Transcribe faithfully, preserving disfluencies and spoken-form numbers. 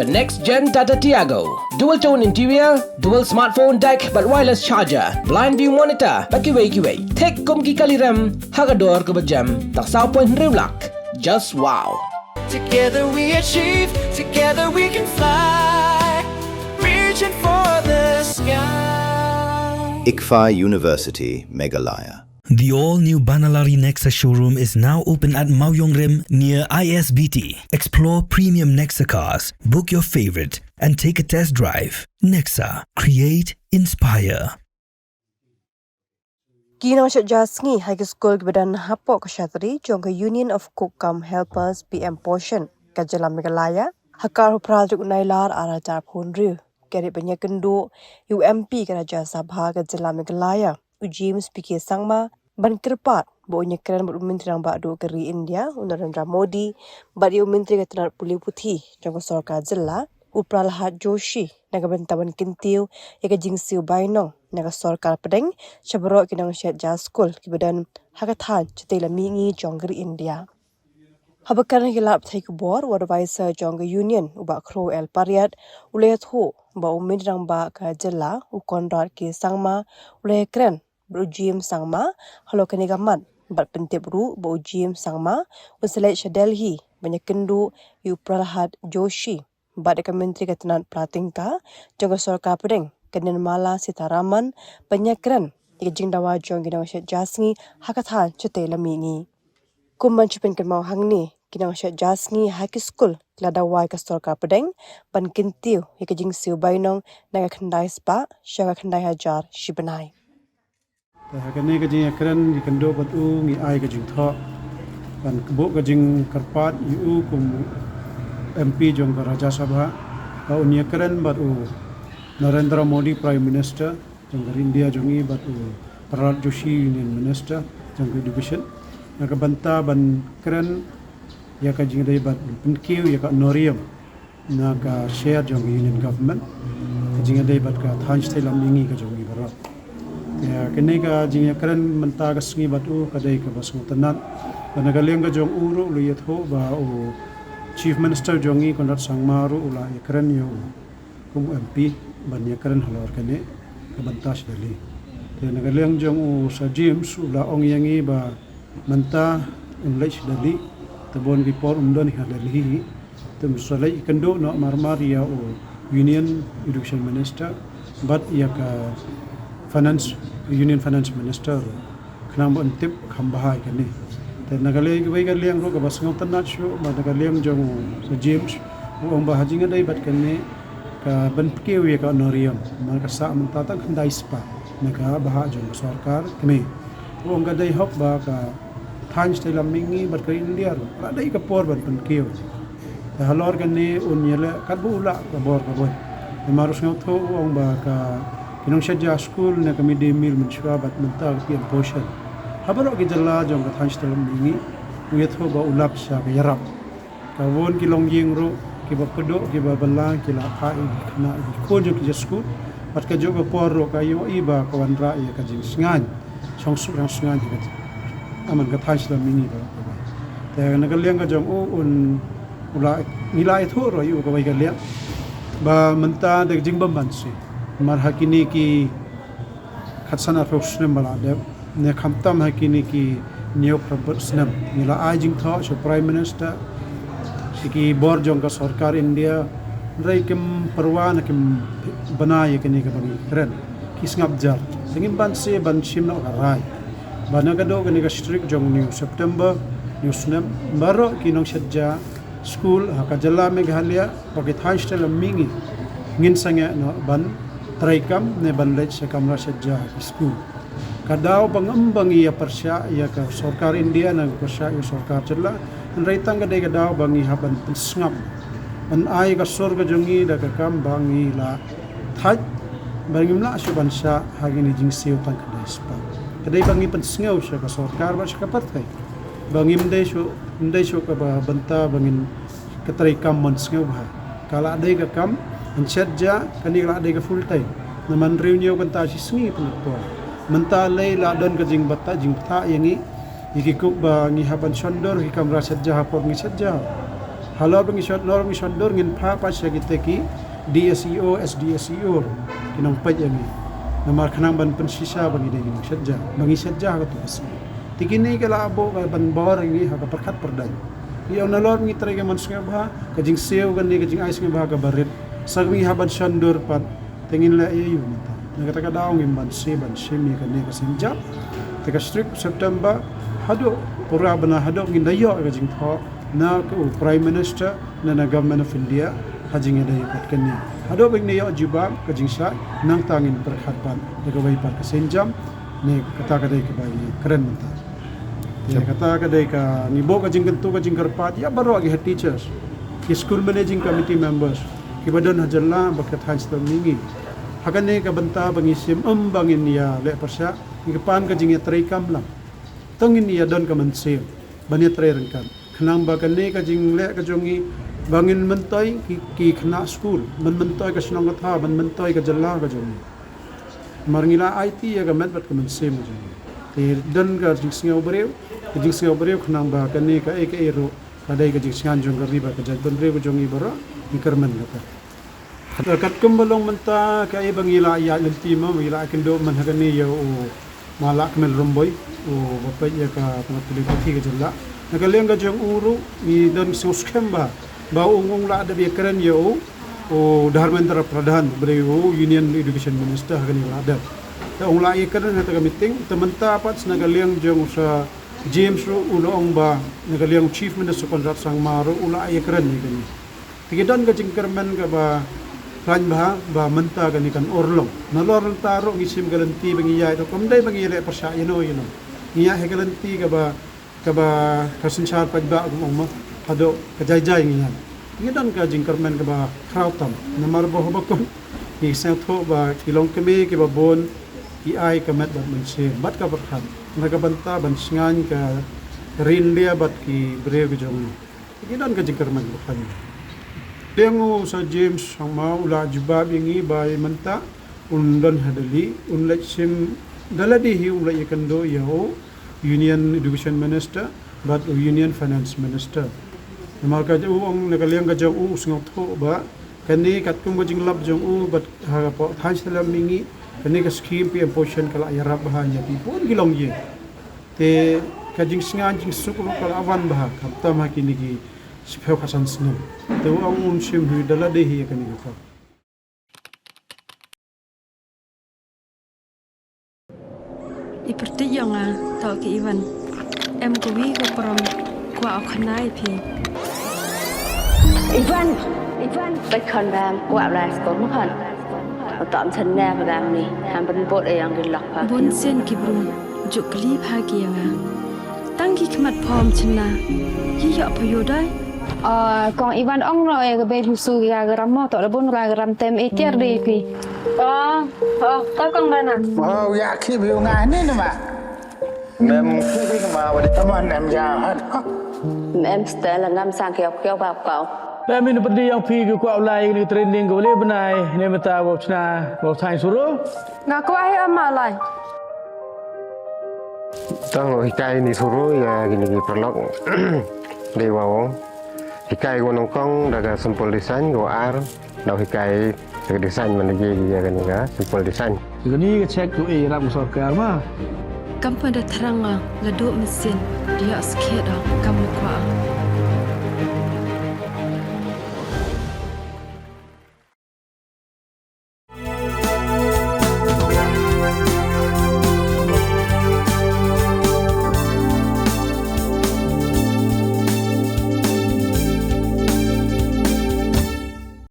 The next gen Tata Tiago. Dual tone interior, dual smartphone deck, bad wireless charger, blind view monitor, bad kiwei kiwei. Thik kum ki kali rem, ha ka dor kaba jem, tang saw point hynriew lak. Just wow. Together we achieve, together we can fly. Reaching for the sky. ICFAI University, Meghalaya. The all-new Banalari Nexa showroom is now open at Mawiongrim near I S B T. Explore premium Nexa cars, book your favorite, and take a test drive. Nexa, create, inspire. Ki nongshet ja sngi ha ki skul kiba don hapoh ka shatri jong ka Union of Cook cum Helpers P M Poshan ka jylla Meghalaya ha ka arphew phra tarik u Nailar arhajar arphew hynriew. Ki ri ban ïakynduh ïa u M P ka Rajya Sabha ka jylla Meghalaya, u James P K Sangma, ban kyrpad ba un ïakren bad u Myntri Rangbah Duh ka ri India, u Narendra Modi, bad ïa u Myntri ka tnat pule puthi jong ka sorkar jylla, u Pralhad Joshi, na ka bynta ban kyntiew ïa ka jingsiew bainong na ka sorkar pdeng sha baroh ki nongshet ja skul kiba don ha ka thaiñ shatei lam mihngi jong ka ri India. Haba kren ha ki lad pathai khubor, u advisor jong ka Union, u Bah Khroo L Pariat, u la ïathuh ba u Myntri Rangbah ka jylla, u Conrad K Sangma, u la ïakren bad u James Sangma halor kane ka mat, bad pyntip ruh ba u James Sangma un sa leit sha Delhi ban ïakynduh ïa u Pralhad Joshi bad ïa ka Myntri ka tnat pla tyngka jong ka sorkar pdeng ka Nirmala Sitharaman ban ïakren ïa ka jingdawa jong ki nongshet ja sngi ha ka thaiñ shatei lam mihngi. Kum ban shu pynkynmaw hangne, ki nongshet ja sngi ha ki skul ki la dawa ïa ka sorkar pdeng ban kyntiew ïa ka jingsiew bainong na ka khyndai spah sha ka khyndai hajar shi bnai. Te ha kane ka jingïakren, ïakynduh bad u, ngi ai ka jingthoh ban kbuh ka jingkyrpad ïa u kum M P jong ka Rajya Sabha ba un ïakren bad u Narendra Modi, Prime Minister jong ka India jong ngi, bad u Pralhad Joshi, Union Minister jong ka Education, na ka bynta ban kren ïa ka jingïadei bad pynkiew ïa ka honorarium na ka sher jong ka Union Government, ka jingïadei bad ka thaiñ shatei lam mihngi ka jong ngi baroh. Ïa kane ka jingïakren mynta ka sngi bad u ka dei kaba sngewtynnat. Bad na ka liang ka jong u ruh, u la ïathuh ba u Chief Minister jong ngi, Conrad Sangma, ruh u la ïakren ïa u kum M P ban ïakren halor kane ka bynta sha Delhi. Te na ka liang jong u Sir James, u la ong ïa ngi ba mynta un leit sha Delhi, te bun ki por um don ha Delhi hi. Te un sa leit ïakynduh noh marmar ïa u Union Education Minister bad ïa ka Finance, Union Finance Minister, khnang ba un tip kham bha ïa kane. Te na ka liang, kawei ka liang ruh kaba sngewtynnat shuh, ba na ka liang jong u Sir James, u ong ba ha jingïadei bad kane ka ban pynkiew ïa ka honorarium, namar ka sah mynta tang khyndai spah na ka bhah jong ka sorkar kmie. U ong ka dei hok ba ka thaiñ shatei lam mihngi bad ka India ruh la dei ka por ban pynkiew. Te halor kane un ïaleh katba u lah ka bor ka bor. Namar u sngewthuh, u ong ba ka, ki nongshet ja skul na ka mid day meal mynshuwa bad mynta ka P M Poshan ha baroh ki jylla jong ka thaiñ shatei lam mihngi, u ïathuh ba u lap sha ka ïarap. Ka bun ki longïing ruh, kiba kduh, kiba bylla, ki la phah ïa ki khynnah, ïa ki khun jong ki sha skul. Bad kajuh ka por ruh ka ïohi ba ka wanrah ïa ka jingsngaiñ shongsuk shongsngaiñ, ïa ka, aman ka thaiñ shatei lam mihngi ba. Te na ka liang ka jong u, un, u la, ngi la ïathuh ruh ïa u kawei ka liang ba mynta da ka jingbymman shi, namar ha kine ki khatsan arphew snem ba la dep, ne khamtam ha kine ki hynñiew phra snem, ngi la ai jingthoh sha u Prime Minister, sha ki bor jong ka sorkar India, hynrei kim pyrwa ne kim bna ïa kane kaba ngi kren. Ki sngap jar. Te ngim banse ban shim noh ka rai ba na ka doh kane ka shi tarik jong une u September, une u snem, baroh ki nongshet ja skul ha ka jylla Meghalaya bad ki thaiñ shatei lam mihngi, ngin sangeh noh ban trei kam ne ban leit sha kamra shet ja ha ki skul. Ka daw ba ngam, ba ngi ïa pyrshah ïa ka sorkar India ne ka pyrshah ïa ka sorkar jylla, hynrei tang ka dei ka daw ba ngi hap ban pynsngap, ban ai ka sur ka jong ngi da ka kam ba ngi la thait, ba ngim lah shuh ban shah ha kine ki jingsiew tang khyndai spah. Ka dei ba ngi pynsngew sha ka sorkar bad sha ka pyrthei ba ngim dei shuh, ngim dei shuh kaba bynta ba ngin ka trei kam mon sngewbha. Ka la dei ka kam ban shet ja, kane ka la dei ka full time. Namar hynriew hynñiew kynta shi sngi pynlut por. Mynta lei la don ka jingbthah, jingbthah ïa ngi, ïa ki kup ba ngi hap ban shon dur ha ki kamra shet ja ha por ngi shet ja. Halor ba ngi shon, halor ba ngi shon dur ngin phah pat sha kita ki D S E O, S D S E O, ki nongpeit ïa ngi. Namar khnang ban pynshisha ba ngi dei ngi nongshad ja, ba ngi shad ja ha katu ka sngi. Te kine ki la buh ka ban bor ïa ngi ha ka pyrkhat pyrdaiñ. Ïa nalor ngi trei ka mon sngewbha, ka jingsiew kane ka jingai sngewbha kaba rit. Sa ngi hap ban shon dur pat, te ngin leh ïa u mynta. Na kata ka daw ngim ban siew ban shim ïa kane ka sienjam. Te ka strip September haduh pura bana haduh ngin da ïoh ka jingthoh na ka u Prime Minister na na Government of India ha jingïadei pat kane. Haduh ba ngin ïoh jubab ka jingshai nangta ngin pyrkhat pat da kawei pat ka sienjam. Ne kata ka dei kaba ngi kren mynta. Te kata ka dei ka ngi buh ka jingkyntu ka jingkyrpad ïa baroh ki head teachers, ki school managing committee members, kiba don ha jylla bad ka thaiñ sdang mihngi. Ha kane ka bynta ba ngi shim ym ba ngin ïa leh pyrshah, ngi pan ka jingïatreikam lang. To ngin ïa don ka mynsiem ban ïatrei ryngkat. Khnang ba kane ka jingleh ka jong ngi ba ngin myntoi ki, ki khynnah skul, ban myntoi ka shnong ka thaw, ban myntoi ka jylla ka jong ngi. Namar ngi la aiti ïa ka met bad ka mynsiem ka jong ngi. Te don ka jingsngew briew, ka jingsngew briew khnang ba kane kaei kaei ruh ka dei ka jingsngew jong ka ri bad ka jaitbynriew ka jong ngi baroh, ngi kyrmen kata. Katkum ba long mynta kaei ba ngi la ïaid lynti mo, ba ngi la ïakynduh man ha kane ïa u Ma Lahkmen Rymbui, uba peit ïa ka tnat pule puthi ka jylla. Na ka liang ka jong u ruh ngi don sngew skhem ba, ba u, u la dep ïakren ïa u, u Dharmendra Pradhan, uba dei u Union Education Minister ha kane ba la dep. Te u la ïakren ha kata ka meeting, te mynta pat na ka liang jong u Sir James ruh u la ong ba, na ka liang Chief Minister Conrad Sangma ruh u la ïakren ïa kane. Te ki don ka jingkyrmen kaba khlaiñ bha ba mynta kane kan urlong. Nalor mynta ruh ngi shim ka lynti ba ngi ïaid ruh kam dei ba ngi leh pyrshah ïano ïano. Ngi ïaid ha ka lynti kaba, kaba ka synshar paidbah kum ong ma, haduh ka jai jai ngi ïaid. Ngi don ka jingkyrmen kaba khraw tam. Namar ba haba kum ngi sngewthuh ba ki longkmie kiba bun ki ai ka met bad mynsiem bad ka pyrkhat na ka bynta ban shngaiñ ka ri India bad ki briew ki jong ngi. Ngi don ka jingkyrmen ba khlaiñ. Dang u Sir James Sangma u la jubab ïa ngi ba mynta un don ha Delhi, un leit shim da lade hi, un leit ïakynduh ïa u Union Education Minister bad u Union Finance Minister. Namar ka u ong na ka liang ka jong u u sngewthuh ba kane katkum ka jinglap jong u bad ha ka pdeng thaiñ Shillong mihngi, kane ka scheme P M Poshan ka la ïarap bha ïa ki bun ki longïing. Te ka jingsngewsih jingsuk ruh ka la wan bha, khamtam ha kine ki shiphew khatsan snem. Te u ong un shim hi da lade hi ïa kane ka kam. I pyrthei ïa nga, to ki Ivan. Em kawi ka prom, kwah u khana ïa phi. Ivan, Ivan, bad khon bam, kwah bla sko ma khon. Utam sen ne ba bam ni, ham ban bot e yang di lok pa. Bun sien ki bru, juk kli pha ki ïa nga. Tang ki khmat phom chynna, ki ïoh pha ïoh dai. Ah, kong Ivan ong no e ka baby su ya garam mo, to da bun ra garam tem e tiar di pi. Oh, oh, to kong Bana. Oh, ya ki bi nga ni ni ma. Mem ki bi ma wa di. Taman em ya hat. Mem stel ngam sang kiok kiok bap kau. Mem in pyrdi yang phi ki kwah lai ni training ko le bnai ne meta wa chna wa thai suru. Nga kwah hi ama lai. Tang hikai ni suru ïa kini ki paralok. Dei wa ong. Hikai ko nongkong da ka simple design ko ar. Dau hikai da ka design man lagi ïa kani ka simple design. Kani ka check tu e ram sorkar ma. Kam pa da thrang nga la duk mesin ïa skhet kam kwah.